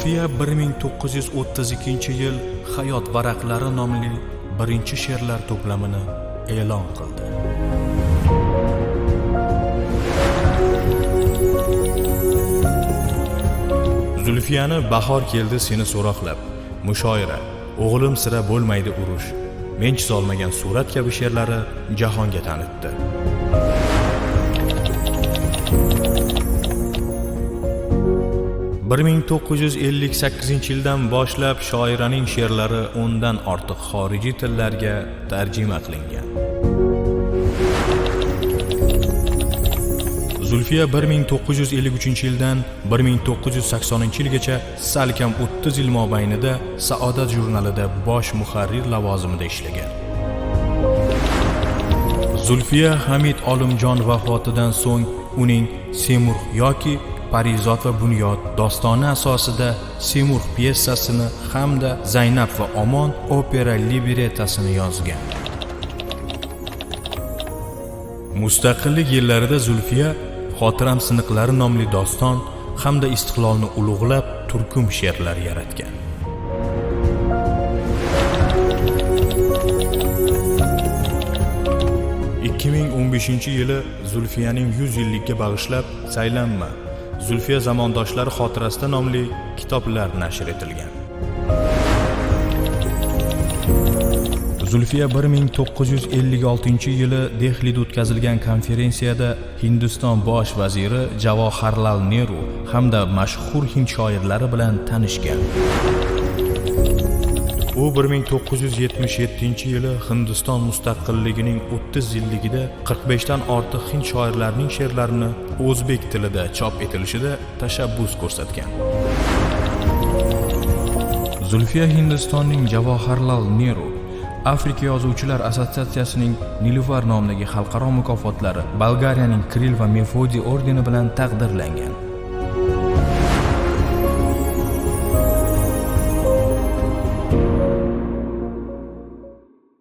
Zulfiya 1932-yil Hayot varaqlari nomli birinchi she'rlar to'plamini e'lon qildi. Zulfiyani Bahor keldi seni so'roqlab, Mushoira, O'g'lim sira bo'lmaydi urush, Men chizolmagan surat kabi she'rlari jahonga tanitdi. 1958-yildan boshlab shoiraning she'rlari 10 dan ortiq xorijiy tillarga tarjima qilingan. Zulfiya 1953-yildan 1980-yilgacha salkam 30 yil mobaynida Saodat jurnalida bosh muharrir lavozimida ishlagan. Zulfiya Hamid Olimjon vafotidan so'ng uning Semurg yoki Parizod va Bunyod dostoni asosida Semurg pyesasini hamda Zaynab va Omon opera librettasini yozgan. Mustaqillik yillarida Zulfiya Xotiram siniqlari nomli doston hamda istiqlolni ulug'lab turkum she'rlar yaratgan. 2015-yili Zulfiyaning 100 yillikka bag'ishlab Saylanma, Zulfiya zamondoshlari xotirasida nomli kitoblar nashr etilgan. Zulfiya 1956-yili Dehlida o'tkazilgan konferensiyada Hindiston bosh vaziri Javoharlal Neru hamda mashhur hind shoirlari bilan tanishgan. U 1977-yili Hindiston mustaqilligining 30 yilligida 45 dan ortiq hind shoirlarining she'rlarini o'zbek tilida chop etilishida tashabbus ko'rsatgan. Zulfiya Hindistonning Javoharlal Neru Afrika yozuvchilar assotsiatsiyasining Nilufar nomidagi xalqaro mukofotlari, Bolgariyaning Kiril va Mefodiy ordeni bilan taqdirlangan.